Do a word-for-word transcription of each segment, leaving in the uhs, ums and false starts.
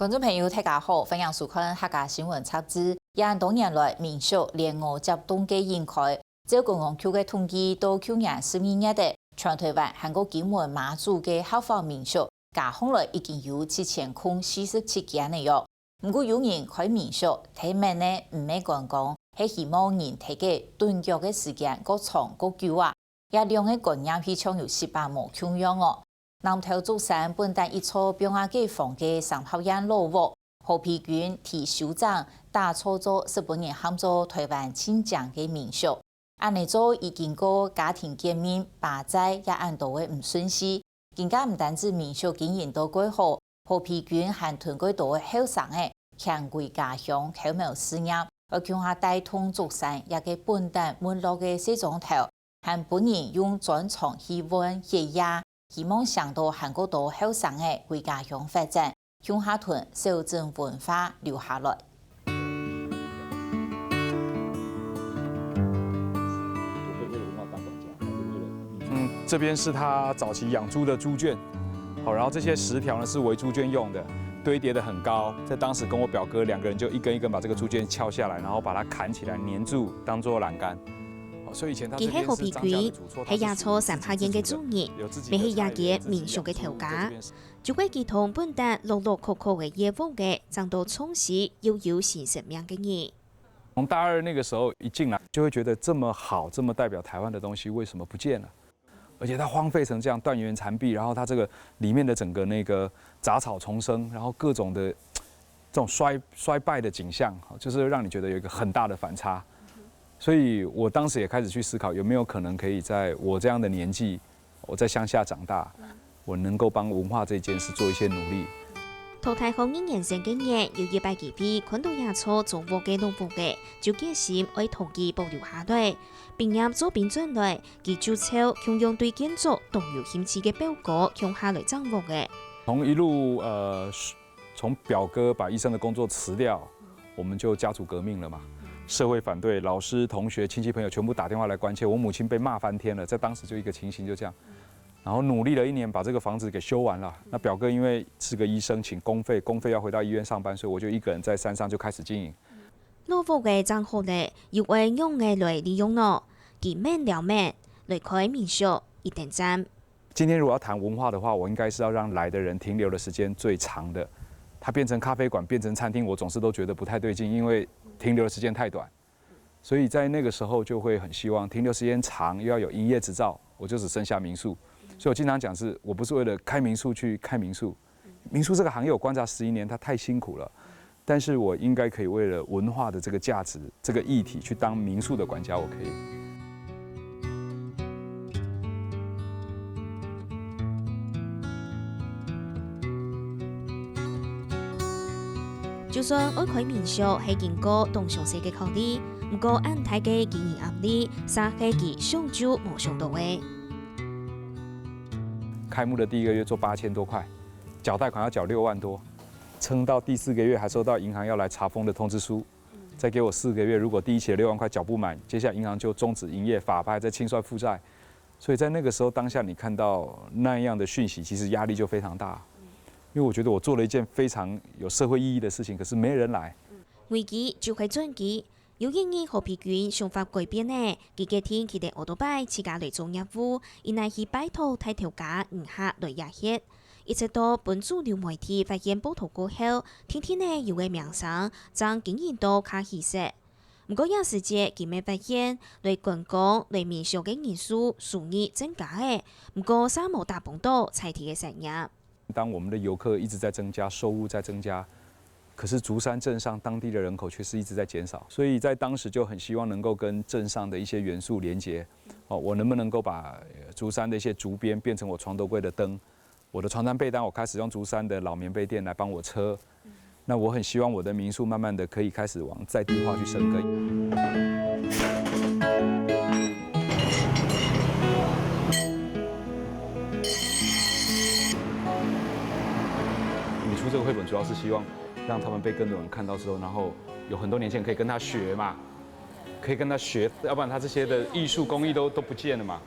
觀眾朋友，大家好，歡迎收看客家新聞雜誌。這恁多年來，民宿連五接棟个引開，照觀光局个統計，到舊年十二月底，全台灣還過金門、馬祖个客房民宿，加項來已經有七千空四十七間了喲。毋過有人開民宿，第一面呢毋係觀光，係希望人在該躉腳个時間過長過久啊。這兩个觀念去像有息把無共樣哦。 南投竹山本旦一座放啊幾房个三合院老屋，何皮君提修整打造做十分人喊做台灣盡靚个民宿。恁呢做已經過家庭革命、巴災也恁多个毋順序。今下毋單止民宿經營到蓋好，何皮君還同蓋多个後生仔，牽歸家鄉，口苗事業，愛共下帶動竹山這个本旦沒落个細庄頭， 還分人用專長去換血液，希望想到還過多後生仔歸家鄉發展，共下同小鎮文化留下來。嗯，这边是他早期养猪的猪圈，好，然后这些石条呢是围猪圈用的，堆叠的很高，在当时跟我表哥两个人就一根一根把这个猪圈撬下来，然后把它砍起来黏住，当做栏杆。哦，所以以前他这边是张家的主厝，他是属于自给自足的，有自己的菜园、有自己的猪，在这边是。 就係佢同本旦落落確確个業務个，正到創始又有新生命个人。从大二那个时候一进来，就会觉得这么好、这么代表台湾的东西为什么不见了？而且它荒废成这样，断垣残壁，然后它这个里面的整个那个杂草丛生，然后各种的这种衰衰败的景象，就是让你觉得有一个很大的反差。所以我当时也开始去思考，有没有可能可以在我这样的年纪， 我在乡下长大，我能够帮文化这件事做一些努力。讀大學二年生个人，有一擺機會看到這座中屋个老屋仔，就決心愛同佢保留下來。畢業做兵轉來，佢就照共樣對建築當有興趣个表哥共下來整屋仔。从一路呃，从表哥把醫生的工作辞掉，我们就家族革命了嘛。社会反对，老师、同学、亲戚朋友全部打电话来关切，我母亲被骂翻天了，在当时就一个情形就这样。 然后努力了一年，把这个房子给修完了。那表哥因为是个医生，请公费，公费要回到医院上班，所以我就一个人在山上就开始经营。老屋仔整好了，又愛仰仔來利用呢？佢愐了愐，來開民宿一等站。今天如果要谈文化的话，我应该是要让来的人停留的时间最长的。它变成咖啡馆，变成餐厅，我总是都觉得不太对劲，因为停留的时间太短。 所以在那个时候就会很希望停留时间长，又要有营业执照，我就只剩下民宿。所以我经常讲是，我不是为了开民宿去开民宿。民宿这个行业我观察十一年，它太辛苦了，但是我应该可以为了文化的这个价值、这个议题去当民宿的管家，我可以。 就算愛開民宿係經過當詳細个考慮，毋過恁大个經營壓力，嗄係佢想就無想到个。开幕的第一个月做八千多块，缴贷款要缴六万多，撑到第四个月还收到银行要来查封的通知书，再给我四个月，如果第一期的六万块缴不满，接下来银行就终止营业，法拍再清算负债。 所以在那个时候当下，你看到那样的讯息，其实压力就非常大。因为我觉得我做了一件非常有社会意义的事情，可是没人来。危机就係轉機。有一日，何皮君想法改變了，佢決定騎等奧多拜自家來做業務，一來去拜託大頭家吳客來挹歇。一直到分主流媒體發現報導過後，定定仔有个名聲，正經營到較起勢。 毋過這時節，佢乜發現，來觀光、來民宿个人數、收入增加了，毋過嗄無打幫到在地个產業。当我们的游客一直在增加，收入在增加，可是竹山镇上当地的人口却是一直在减少，所以在当时就很希望能够跟镇上的一些元素连结。哦，我能不能够把呃竹山的一些竹编变成我床头柜的灯？我的床单被单，我开始用竹山的老棉被垫来帮我车。 那我很希望我的民宿慢慢的可以开始往在地化去深耕。你出这个绘本，主要是希望让他们被更多人看到之后，然后有很多年轻人可以跟他学嘛，可以跟他学，要不然他这些的艺术工艺都都不见了嘛。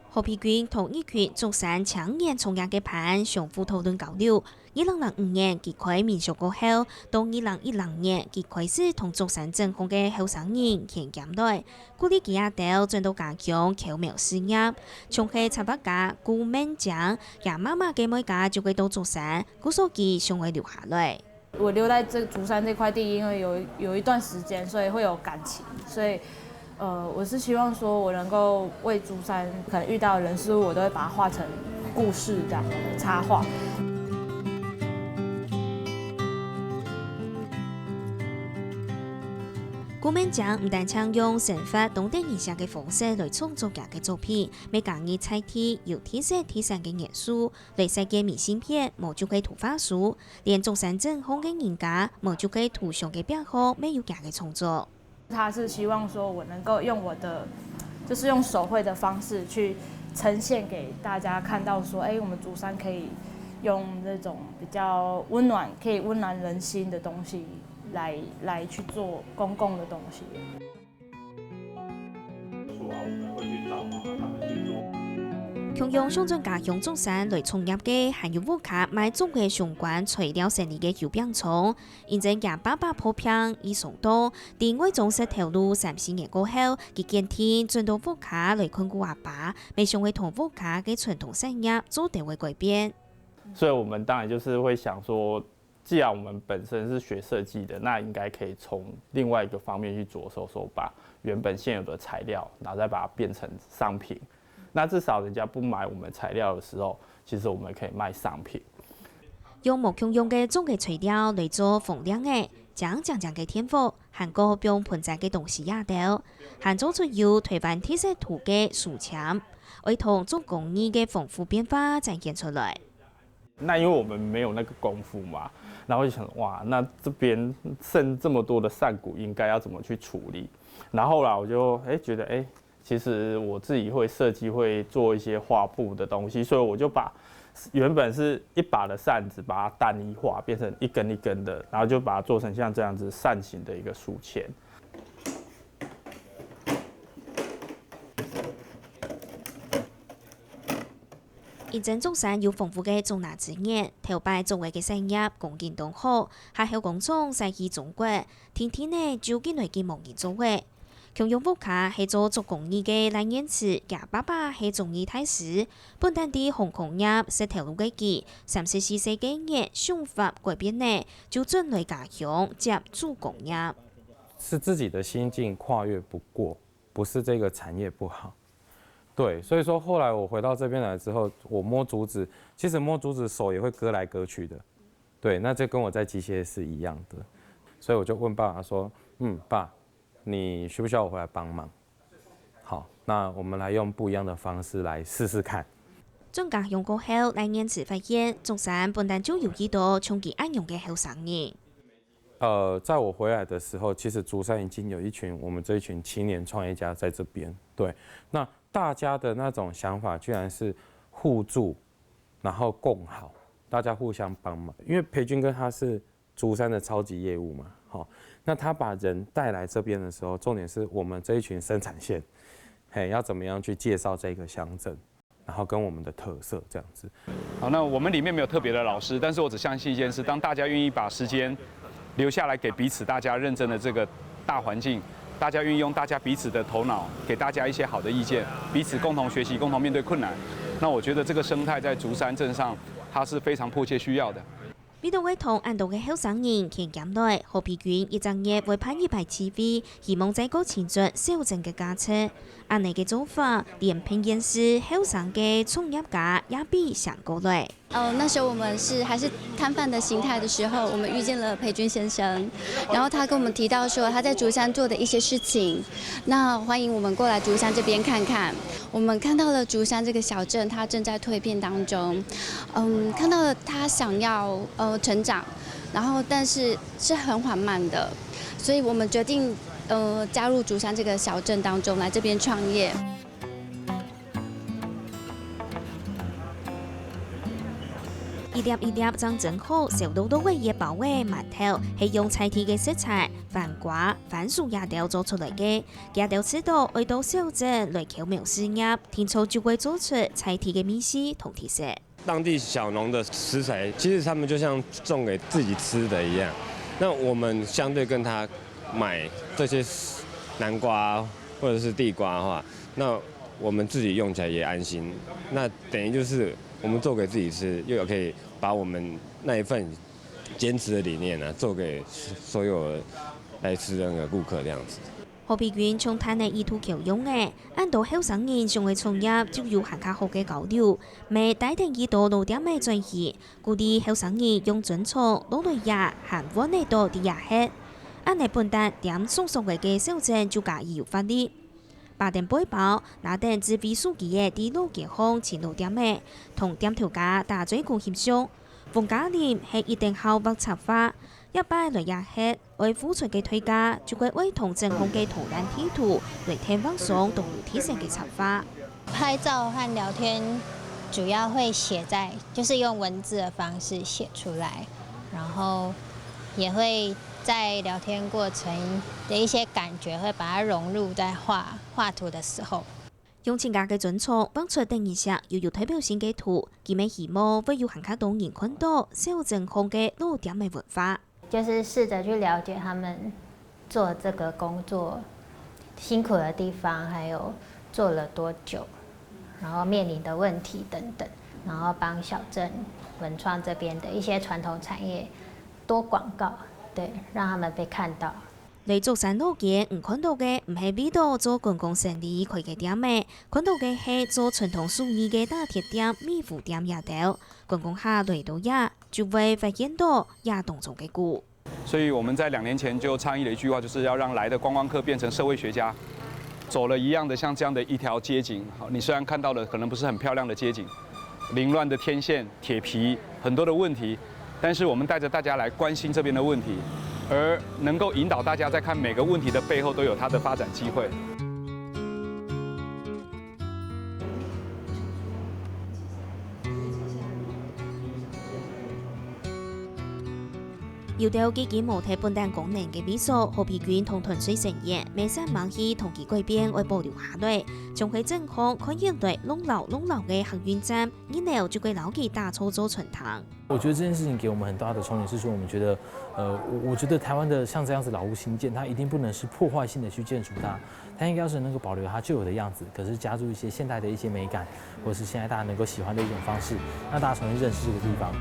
何皮君同一群竹山青年創業个伴相互討論交流，二零零五年佢開民宿過後，到二零一零年佢開始同竹山鎮項个後生人牽兼來，鼓勵佢兜轉到家鄉巧苗事業。像係插畫家顧孟江，厥媽媽个妹家就係到竹山，故所佢想愛留下來。我留在這竹山這塊地，因為有有一段時間，所以會有感情，所以呃，我是希望說我能夠為竹山可能遇到的人事物，我都會把它畫成故事這樣插畫。顧孟江毋單淨用生活當得人惜个方式來創作厥个作品，乜加入在地有特色特產个元素，來設計明信片，無就係圖畫書，連竹山鎮項个人家，無就係圖像个壁項，乜有厥个創作。 他是希望說我能夠用我的，就是用手繪的方式去呈現給大家看到說，哎，我們竹山可以用那種比較溫暖，可以溫暖人心的東西來來去做公共的東西。共樣想轉家鄉竹山來創業个，還有屋下賣種个相關材料生理个邱炳聰。 因為厥爸爸破病已傷重，在外庄食頭路三四年過後，佢決定轉到屋下來看顧阿爸，乜想愛同屋下个傳統產業做兜仔改變。所以我們當然就是會想說，既然我們本身是學設計的，那應該可以從另外一個方面去着手，說把原本現有的材料，然後再把它變成商品。那至少人家不買我們材料的時候，其實我們可以賣商品。用無共樣个種个材料來做風鈴仔、靚靚靚个電火，還過放盆栽个東西也兜，還做出有台灣特色圖个書籤，愛同做工藝个豐富變化展現出來。那因為我們沒有那個功夫嘛，然後就想，哇，那這邊剩這麼多的扇骨，應該要怎麼去處理？然後啦，我就哎覺得哎。 其實我自己會設計，會做一些畫布的東西，所以我就把原本是一把的扇子，把它單一化，變成一根一根的，然後就把它做成像這樣子扇形的一個書籤。因為竹山有豐富个竹林資源，頭擺竹仔个產業光景當好，下後工廠徙去中國，定定仔就緊來緊無人做仔。 共樣屋下係做竹工藝个賴彥慈，厥爸爸係竹藝大師，本旦在航空業食頭路个佢，三十四歲該年想法改變了，就轉來家鄉接竹工業。是自己的心境跨越不过，不是这个产业不好。对，所以说后来我回到这边来之后，我摸竹子，其实摸竹子手也会割来割去的。对，那这跟我在机械是一样的，所以我就问爸爸说：“嗯，爸， 你需不需要我回来帮忙？好，那我们来用不一样的方式来试试看。”轉家鄉過後，賴彥慈發現，竹山本旦就有幾多像佢恁樣个後生人。呃，在我回来的时候，其实竹山已经有一群我们这一群青年创业家在这边。对，那大家的那种想法居然是互助，然后共好，大家互相帮忙。因为培军哥他是 竹山的超级业务嘛，好，那他把人带来这边的时候，重点是我们这一群生产线，嘿，要怎么样去介绍这个乡镇，然后跟我们的特色这样子。好，那我们里面没有特别的老师，但是我只相信一件事，当大家愿意把时间留下来给彼此，大家认真的这个大环境，大家愿意用大家彼此的头脑，给大家一些好的意见，彼此共同学习，共同面对困难，那我觉得这个生态在竹山镇上，它是非常迫切需要的。 為著愛同恁多个後生人牽兼來，何培軍一隻月會辦一擺聚會，希望再過尋出小鎮个價值。恁仔个做法，連平原時後生个創業家也比上過來。哦，那時候我們是還是攤販的形態的時候，我們遇見了培軍先生，然後他跟我們提到說他在竹山做的一些事情，那歡迎我們過來竹山這邊看看。我們看到了竹山這個小鎮，它正在蛻變當中，嗯，看到了他想要呃成長，然後但是是很緩慢的，所以我們決定呃加入竹山這個小鎮當中，來這邊創業。 一粒一粒正蒸好，燒到落个月包个饅頭，係用在地个食材，番瓜、番薯這兜做出來个。佢兜試著愛到小鎮來巧妙試驗，定著就會做出在地个味緒同特色。当地小农的食材，其实他们就像种给自己吃的一样。那我们相对跟他买这些南瓜或者是地瓜的话，那我们自己用起来也安心。那等于就是我们做给自己吃，又可以把我们那一份坚持的理念呢，做给所有的来吃的那个顾客这样子。 何必君像攤个意圖橋樣个，恁多後生人想愛創業，就有還較好个交流，乜帶等一到老店个轉型，鼓勵後生人用專長落來也還換得到在這歇。恁呢本旦店送送个个小鎮就加以有活力。八點背包，拿等智慧手機个在老街項尋老店个，同店頭家打嘴鼓翕相。 王嘉林係一等好畫插畫，這擺來這歇，愛付出个代價，就係愛同鎮項个圖案地圖來添畫上當有特色个插畫。拍照和聊天主要会写在，就是用文字的方式写出来，然后也会在聊天过程的一些感觉，会把它融入在画画图的时候。 用自家个專長畫出等一隻又有代表性个圖，佢乜希望會有還較多人看到小鎮項个老店个文化。就是试着去了解他们做这个工作辛苦的地方，还有做了多久，然后面临的问题等等，然后帮小镇文创这边的一些传统产业多广告，对，让他们被看到。 來竹山老街，你看到个毋係為著做觀光生理開个店仔，看到个係做傳統手藝个打鐵店、米糊店這兜。觀光客來到這，就會發現到這當中个故。所以我们在两年前就倡议了一句话，就是要让来的观光客变成社会学家，走了一样的像这样的一条街景。好，你虽然看到的可能不是很漂亮的街景，凌乱的天线、铁皮，很多的问题，但是我们带着大家来关心这边的问题，而能够引导大家在看每个问题的背后都有它的发展机会。 有兜既經無忒本旦功能个位所，好比君同團隊成員，乜煞猛去同佢改變，愛保留下來，像係正康看起來弄老弄老个客運站，二樓就會摎佢打造做餐廳。我觉得这件事情给我们很大的冲击，是说我们觉得，呃，我我觉得台湾的像这样子老屋新建，它一定不能是破坏性的去建筑它，它应该是能够保留它旧有的样子，可是加入一些现代的一些美感，或是现在大家能够喜欢的一种方式，让大家重新认识这个地方。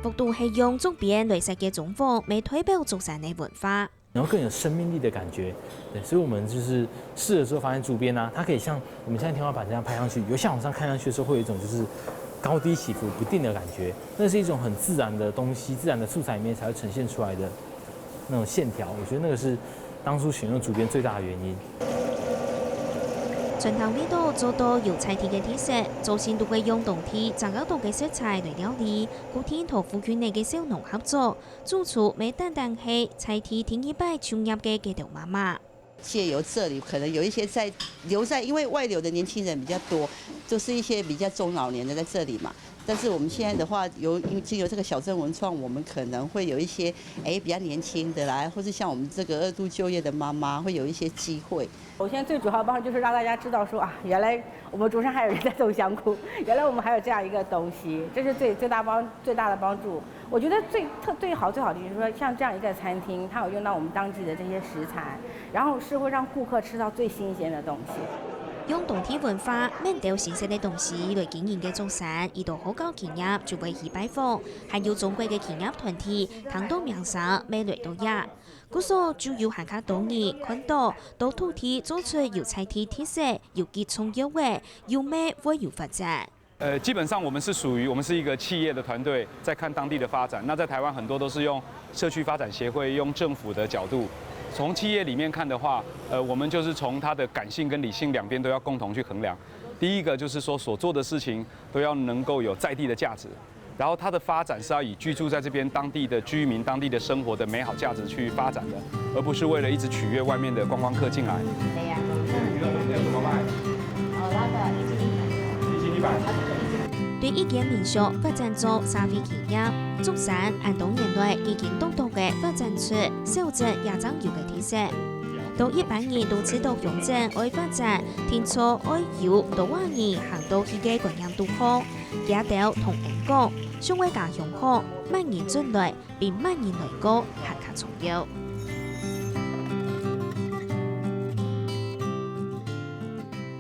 屋肚係用竹編來設計裝潢，乜代表竹山个文化。然后更有生命力的感觉。对，所以我们就是试了之后发现，竹编啊，它可以像我们现在天花板这样拍上去，由下往上看上去的时候，会有一种就是高低起伏不定的感觉。那是一种很自然的东西，自然的素材里面才会呈现出来的那种线条。我觉得那个是当初选用竹编最大的原因。 餐廳味道做到有在地个特色，做成都會用當地掌握到个食材來料理，固定同附近个小農合作，主廚乜單單係在地第二擺就業个該兜媽媽。借由这里，可能有一些在留在，因为外流的年轻人比较多，就是一些比较中老年的在这里嘛。但是我们现在的话，由经由这个小镇文创，我们可能会有一些诶比较年轻的啦，或是像我们这个二度就业的妈妈，会有一些机会。我现在最主要的帮助就是让大家知道说啊，原来我们竹山还有人在种香菇，原来我们还有这样一个东西，这是最最大帮最大的帮助。我觉得最特最好最好的就是说，像这样一个餐厅，它有用到我们当地的这些食材，然后是会让顾客吃到最新鲜的东西。用当地文化、免得新鲜个东西来经营个竹山，一到好搞企業就會去拜訪，還有中國个企業團體聽到名聲乜來到這。故所就有還較多人看到，到土地做出有在地特色、有機重要个，又乜會有發展。呃，基本上我们是属于我们是一个企业的团队，在看当地的发展。那在台湾很多都是用社区发展协会、用政府的角度，从企业里面看的话，呃，我们就是从它的感性跟理性两边都要共同去衡量。第一个就是说所做的事情都要能够有在地的价值，然后它的发展是要以居住在这边当地的居民、当地的生活的美好价值去发展的，而不是为了一直取悦外面的观光客进来。對一間民宿發展做社會企業，竹山恁多年來已經獨特个發展出小鎮也正有个特色。當一般人都知道鄉鎮愛發展，定著愛有多少人行到去个觀念肚項，佢兜同𫣆講，想愛家鄉好，麼人轉來，比麼人來過還較重要。